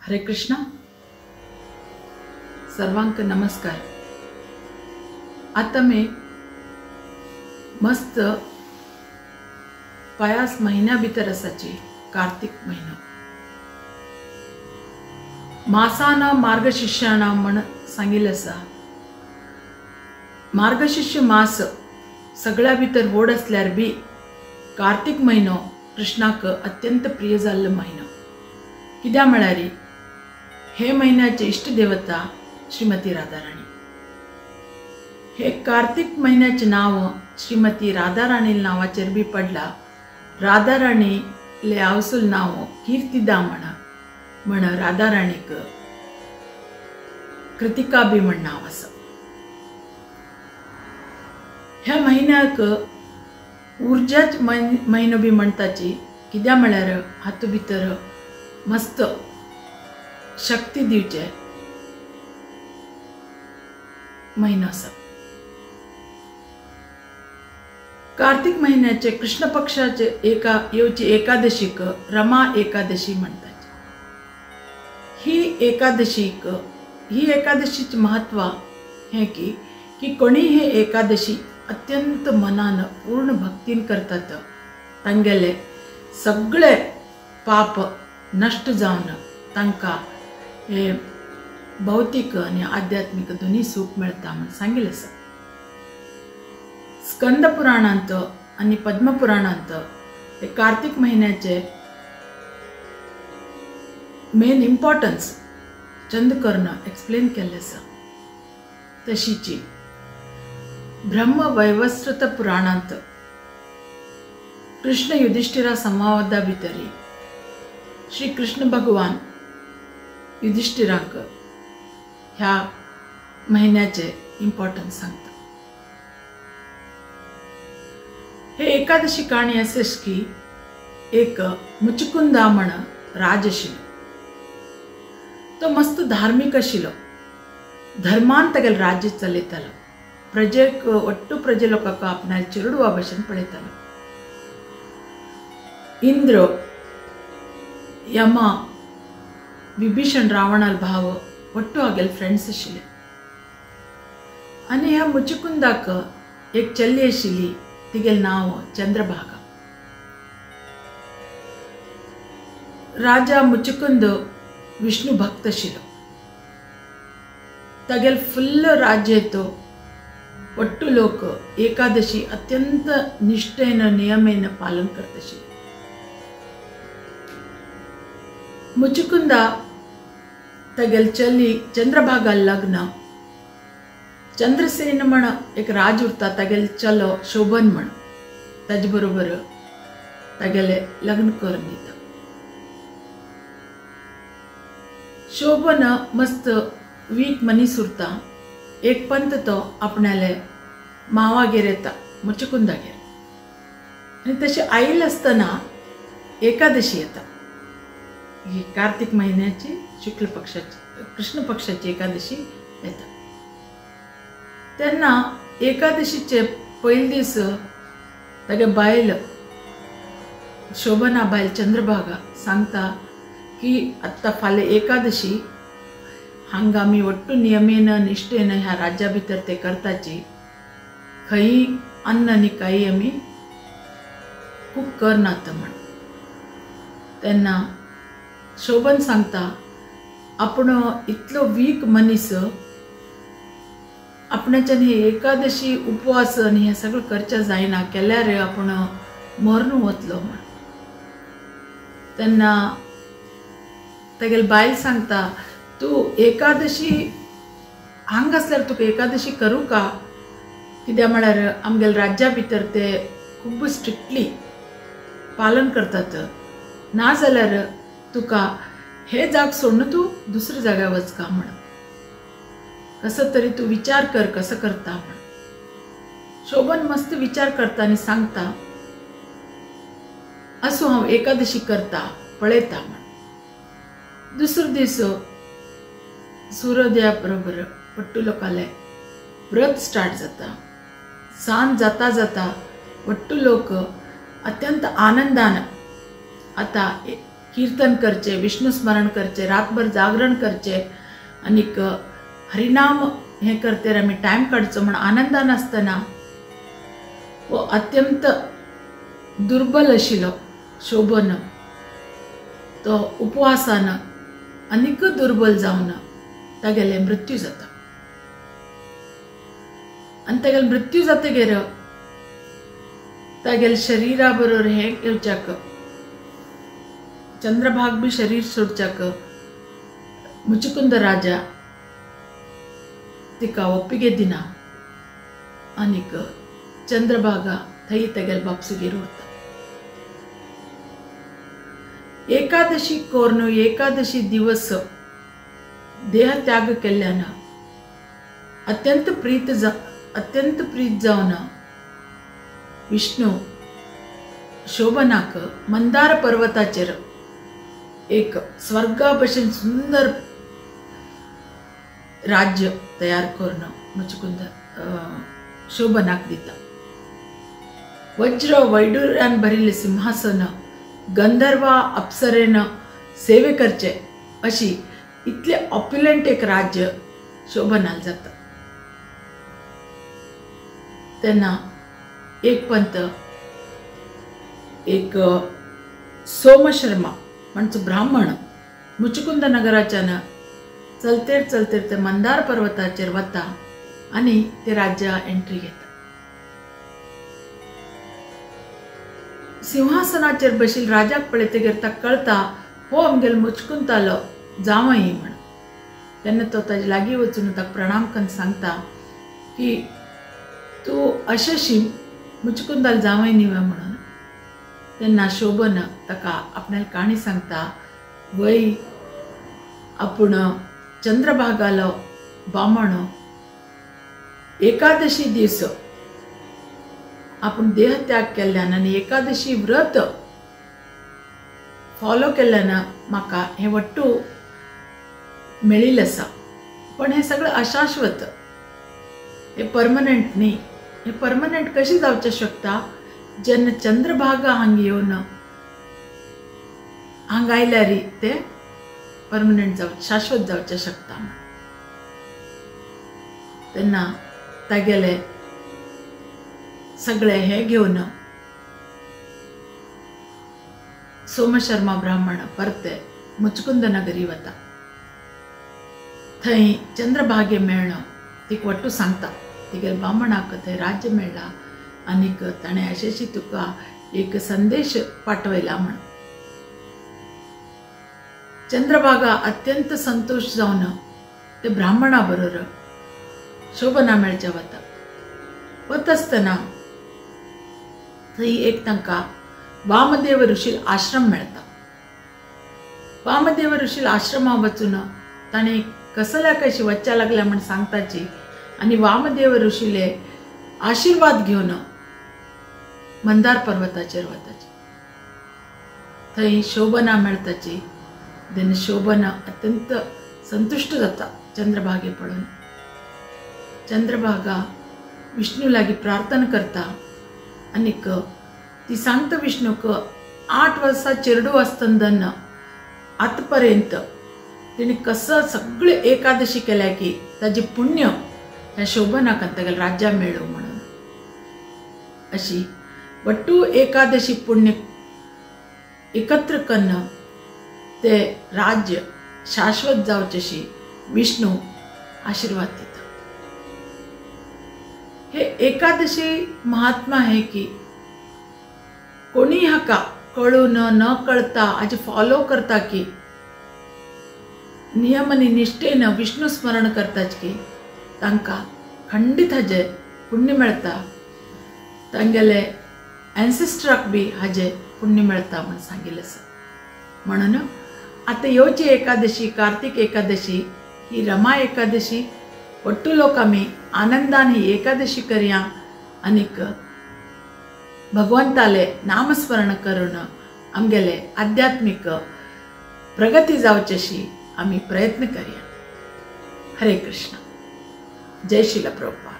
हरे कृष्णा. सर्वांक नमस्कार. आता मी मस्त पायास महिन्या भितर आसाची कार्तिक महिनो मासाना मार्गशिष्याना म्हण सांगिल्लें आसा. मार्गशिष्य मास सगळ्या भितर व्हड आसल्यार बी कार्तिक महिनो कृष्णाक अत्यंत प्रिय जाल्लो महिनो. कित्याक म्हळ्यार हे म्हयन्याचे इश्ट देवता श्रीमती राधाराणी. हे कार्तिक म्हयन्याचें नांव श्रीमती राधाराणी नांवाचेर बी पडला. राधाराणीले आवसूल नांव कीर्तिदा म्हणा म्हण राधाराणीक कृतिका बी म्हण नांव आसा. ह्या म्हयन्याक उर्जाच म्हयनो बी म्हणटाची. कित्याक म्हळ्यार हातूंत भितर मस्त शक्ती दिवचे म्हयनो आसा. कार्तिक म्हयन्याचे कृष्ण पक्षाचे एका येवची एकादशीक रमा एकादशी म्हणटात. ही एकादशीक ही एकादशीचें म्हत्व हें की की कोणी हे एकादशी अत्यंत मनान पूर्ण भक्तीन करतात तांगेले सगळे पाप नश्ट जावन तांकां हे भौतीक आनी आध्यात्मीक दोनूय सूख मेळटा म्हूण सांगिल्लें आसा. स्कंद पुराणांत आनी पद्मपुराणांत हे कार्तिक म्हयन्याचे मेन इम्पॉर्टन्स चंदकर्ण एक्सप्लेन केल्लें आसा. तशीची ब्रह्म वैवस्वत पुराणांत कृष्ण युधिष्ठिरा संवादा भितरी श्री कृष्ण भगवान युधिष्ठिराक ह्या म्हयन्याचे इम्पॉर्टन्स सांगता. हे एकादशी काणी आसा की एक मुचकुंदा म्हण राज आशिल्लो. तो मस्त धार्मीक आशिल्लो. धर्मान तागेलें राज्य चलयतालो. प्रजेक ಒಟ್ಟು प्रजे लोकांक आपणाल्या चेडवा भशेन पळयतालो. इंद्र यमा विभीषण रावणाल भाव ಒಟ್ಟು हागेले फ्रेंड्स आशिल्ले. आनी ह्या मुचकुंदाक एक चली आशिल्ली, तिगेलें नांव चंद्रभागा. राजा मुचकुंद विष्णु भक्त आशिल्लो. तागेले फुल्ल राज्य तो ಒಟ್ಟು लोक एकादशी अत्यंत निष्ठेन नियमेन पालन करता आशिल्ले. मुचकुंदा तागेले चली चंद्रभागा लग्न चंद्रसेन म्हण एक राज उरता. तागेले चलो शोभन म्हण ताजे बरोबर तागेले लग्न करून दिता. शोभन मस्त वीक मनीस उरता. एक पंत तो आपणाले मावागेर येता मुचकुंदागेर आनी तशें आयिल्लें आसतना एकादशी येता. ही कार्तिक म्हयन्याची शुक्ल पक्षाची कृष्ण पक्षाची एकादशी येता. तेन्ना एकादशीचे पयले दीस तागे बायल शोभना बायल चंद्रभागा सांगता की आत्तां फाल्यां एकादशी हांगा आमी ಒಟ್ಟು नियमेन निष्ठेन ह्या राज्या भितर ते करताची. खंय अन्न आनी कांय आमी कूक करनात म्हण. तेन्ना शोभन सांगता आपूण इतलो वीक मनीस आपणाच्यान हे एकादशी उपवास आनी हें सगळें करचें जायना, केल्यार आपूण मरून वतलो म्हण. तेन्ना तागेली बायल सांगता तूं एकादशी हांगा आसल्यार तुका एकादशी करूं का? कित्याक म्हळ्यार आमगेल्या राज्या भितर ते खूब स्ट्रिक्टली पालन करतात. ना जाल्यार तुका हे जाग सोडून तूं दुसऱ्या जाग्यार वच का म्हण. कसो तरी तूं विचार कर कसो करता म्हण. शोभन मस्त विचार करता आनी सांगता आसूं हांव एकादशी करता पळयता म्हण. दुसरो दीस सूर्योदया बरोबर ಒಟ್ಟು लोकांले व्रत स्टार्ट जाता. सांज जाता जाता ಒಟ್ಟು लोक अत्यंत आनंदान आतां कीर्तन करचें, विष्णु स्मरण करचें, रातभर जागरण करचें आनीक हरिनाम हें करतेर आमी टायम काडचो म्हण आनंदान आसतना हो अत्यंत दुर्बल आशिल्लो शोभन तो उपवासान आनीक दुर्बल जावन तागेले मृत्यू जाता. आनी तागेले मृत्यू जातगीर तागेले शरीरा बरोबर हें येवच्याक चंद्रभाग बी शरीर सोडच्याक मुचुकुंद राजा तिका ಒಪ್ಪಿಗೆ दिना आनीक चंद्रभागा थंय तागेले बापसुगेर उरता. एकादशी कोर्न एकादशी दिवस देहत्याग केल्ल्यान अत्यंत प्रीत जावन विष्णु शोभनाक मंदार पर्वताचेर एक स्वर्गा भशेन सुंदर राज्य तयार करून मुचकुंद शोभनाक दिता. वज्र वैडूर्यान भरिल्लें सिंहासन, गंधर्वा अप्सरेन सेवे करचे अशी इतलें ऑप्युलंट एक राज्य शोभनाल जाता. तेन्ना एक पंत एक सोमशर्मा म्हणचो ब्राह्मण मुचकुंद नगराच्यान चलतेर चलतेर ते मंदार पर्वताचेर वता आनी ते राज्या एंट्री घेता. सिंहासनाचेर बशिल्ल्या राजाक पळयतगीर ताका कळटा हो आमगेलो मुचकुंदालो जावंय म्हण. तेन्ना तो ताजे लागीं वचून ताका प्रणाम करून सांगता की तूं अशेशी मुचकुंदाल जावंय न्ही म्हणून. तेन्ना शोभन ताका आपणाली काणी सांगता, वय आपूण चंद्रभागालो बामण एकादशी दीस आपूण देहत्याग केल्ल्यान आनी एकादशी व्रत फॉलो केल्ल्यान म्हाका हें वट्टू मेळिल्लें आसा, पण हें सगळें अशाश्वत, हें परमनंट न्ही. हें परमनंट कशें जावचें शकता जेन्ना चंद्रभागा हांगा येवन हांगा आयल्यार तें परमनंट जावं शाश्वत जावचें शकता. तेन्ना तागेले सगळें हें घेवन सोमशर्मा ब्राह्मण परते मुचकुंद नगरी वता. थंय चंद्रभागे मेळ्ळो तिका वट्टू सांगता तिगेले बामणाक थंय राज्य मेळ्ळा आनीक ताणें अशेंशी तुका एक संदेश पाठवयला म्हण. चंद्रभागा अत्यंत संतोष जावन ते ब्राह्मणा बरोबर शोभना मेळच्या वता. वता आसतना थंय एक तांकां वामदेव ऋषील आश्रम मेळटा. वामदेव ऋषील आश्रमा वचून ताणें कसल्या कशी वच्च्या लागल्या म्हण सांगताची आनी वामदेव ऋषीले आशिर्वाद घेवन मंदार पर्वताचेर वताची. थंय शोभना मेळटाची. तेन्ना शोभना अत्यंत संतुश्ट जाता चंद्रभागे पळोवन. चंद्रभागा विष्णू लागीं प्रार्थना करता आनीक ती सांगता विष्णूक 8 वर्सां चेरडू आसतना दन्न आतां पर्यंत तिणें कसं सगळें एकादशी केल्या की ताजें पुण्य ह्या शोभनाक तागेल्या राज्या मेळूं म्हणून. अशी वट्टू एकादशी पुण्य एकत्र कन्न ते राज्य शाश्वत जावचेशी विष्णू आशीर्वाद दिता. हे एकादशी महात्मा हे की कोणी हाका कळून न कळता हाजे फॉलो करता की नियम आनी निष्ठेन विष्णु स्मरण करताच की तांकां खंडीत हाजें पुण्य मेळटा, तांगेले एन्सेस्टराक बी हाजें पुण्य मेळटा म्हूण सांगिल्लें आसा. म्हणून आतां येवची एकादशी कार्तिक एकादशी ही रमा एकादशी वट्टू लोक आमी आनंदान ही एकादशी करया आनीक भगवंताले नामस्मरण करून आमगेले आध्यात्मीक प्रगती जावचेशी आमी प्रयत्न करया. हरे कृष्ण. जय श्रील प्रभुपाद.